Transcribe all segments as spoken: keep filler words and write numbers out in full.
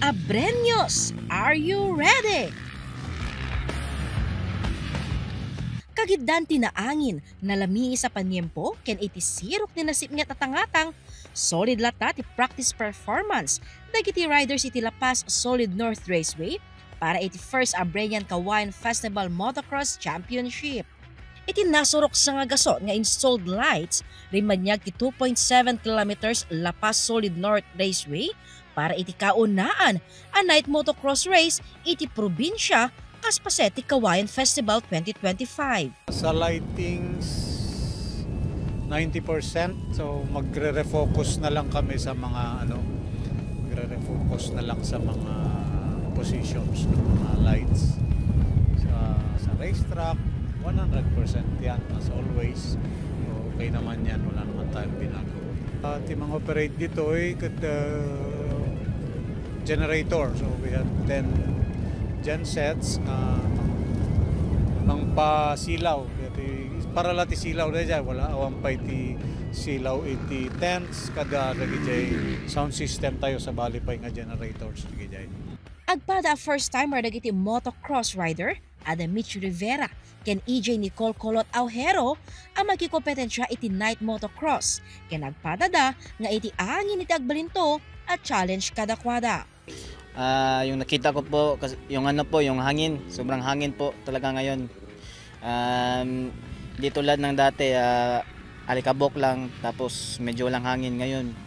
Abreños, are you ready? Kagiddan ti naangin, nalamiis a paniempo ken iti sirok ni nasipnget a tangatang, solid latta ti practice performance dagiti riders iti La Paz Solid North Raceway para iti First Abreñan Kawayan Festival Motocross Championship. Iti nasuroksa nga gasut nga installed lights, rimmaniag ti two point seven kilometers La Paz Solid North Raceway para iti kaunaan a night motocross race iti probinsia kas paset ti Kawayan Festival twenty twenty-five. Sa lightings, ninety percent. So, magre-refocus na lang kami sa mga, ano, magre-refocus na lang sa mga positions ng mga lights. Sa, sa racetrack, one hundred percent yan, as always. So, okay naman yan, wala naman tayong binago. Ah, ti mga operate ditoy, ket, ah, generator. So, we have ten gensets nga mangpasilaw. Kaya ti, para la ti silaw na dyan, wala, awan pay ti silaw iti tents, kada dagiti sound system tayo, sabali pay nga generators, dagiti. Agpada a first timer dagiti motocross rider, ada Mitch Rivera ken E J Nicole Colot Aujero a makikompetensya iti night motocross, ken agpadada nga iti angin iti agbalinto a challenge kadakuada. Ah, yung nakita ko po, kas-, yung ano po, yung hangin, sobrang hangin po talaga ngayon. Um, dito lahat ng dati, ah, alikabok lang, tapos medyo walang hangin ngayon.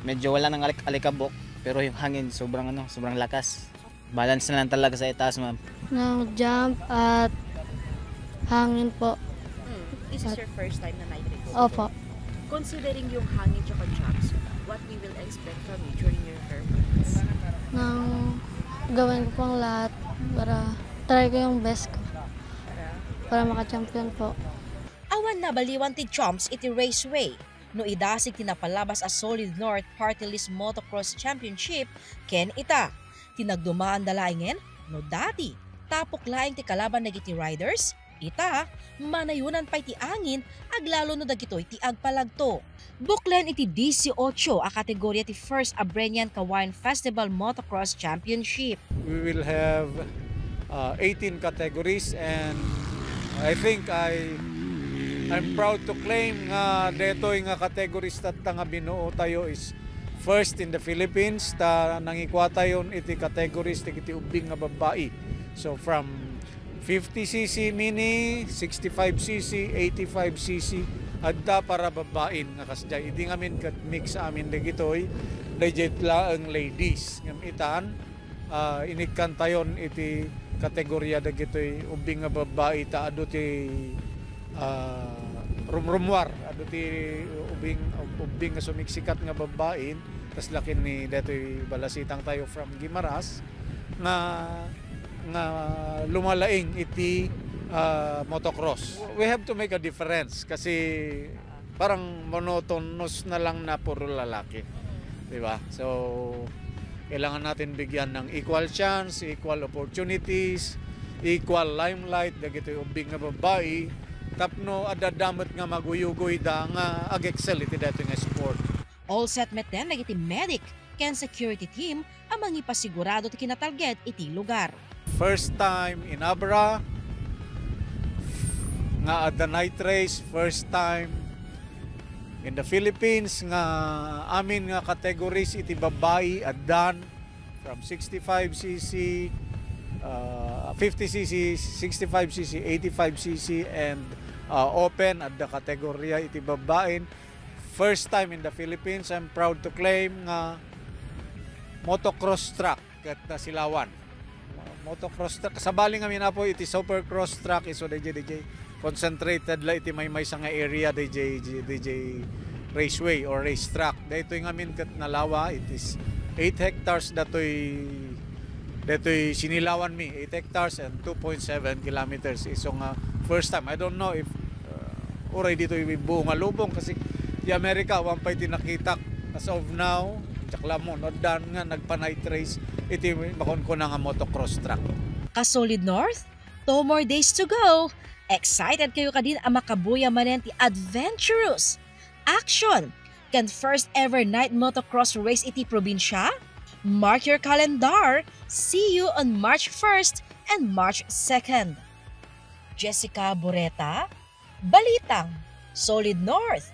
Medyo wala nang alik-, alikabok, pero yung hangin sobrang ano, sobrang lakas. Balance na lang talaga sa itaas, ma'am. Ng jump at hangin po. Hmm. This is your first time na night race? Opo. Considering yung hangin tsaka jumps, what we will expect from you during your performance? Nang gawin ko pang lahat para try ko yung best ko. Para? Para maka-champion po. Awan nabaliwan ti jumps iti raceway. No idasig ti napalabas a Solid North Party List Motocross Championship ken ita. Ti nagdumaanda laengen, no dati, tapok laeng ti kalaban dagiti riders, ita, manayonan pay ti angin, aglalo no dagitoy ti agpalagto. Buklen iti dieciocho a kategoria ti First Abreñan Kawayan Festival Motocross Championship. We will have, uh, eighteen categories, and I think I, I'm proud to claim nga detoy nga categories tatta nga binuo tayo is first in the Philippines, ta nangikua tayon iti categories dagiti ubbing nga babbai. So from fifty C C mini, sixty-five C C, eighty-five C C, adda para babbain nga kasdiay. Idi ngamin ket mix amin dagitoy, daydiay laeng ladies. Ngem itan, ah, inikkantayon iti kategorya dagitoy ubbing nga babbai ta adu ti, ah, rumrumuar, adu ti ubbing, ubbing nga sumiksikat nga babbain, kas lakin ni detoy balasitang tayo from Guimaras, nga, nga lumalaing iti, ah, motocross. We have to make a difference kasi parang monotonous na lang na puro lalaki. Di ba? So, kailangan natin bigyan ng equal chance, equal opportunities, equal limelight, dagitoy ubbing nga babbai, tapno adda met nga maguyugoyda nga ag-excel iti daytoy nga sport. All set met den dagiti medic ken security team a mangipasigurado ti kinatalged iti lugar. First time in Abra nga adda night race, first time in the Philippines nga amin nga categories iti babbai addan from sixty-five C C, uh, fifty C C, sixty-five C C, eighty-five C C, and, uh, open adda kategorya iti babbain. First time in the Philippines, I'm proud to claim nga motocross track ket nasilawan. Motocross track, sabali nga minapo iti supercross track, isu daydiay, daydiay concentrated la iti maymaysa nga area, daydiay, daydiay raceway or racetrack. Daytoy ngamin ket nalawa, it is eight hectares datoy, datoy sinilawan mi, eight hectares and two point seven kilometers. Isu nga first time. I don't know if, uh, uray ditoy buo nga lubong kasi di Amerika, awan pay ti nakitak as of now, diak la mo, no, dan nga nagpa-night race iti makunkuna nga motocross track. Ka-Solid North, two more days to go. Excited kayo kadin a makabuya manen ti adventurous, action, ken first ever night motocross race iti probinsya? Mark your calendar. See you on March first and March second. Jessica Boreta, Balitang Solid North.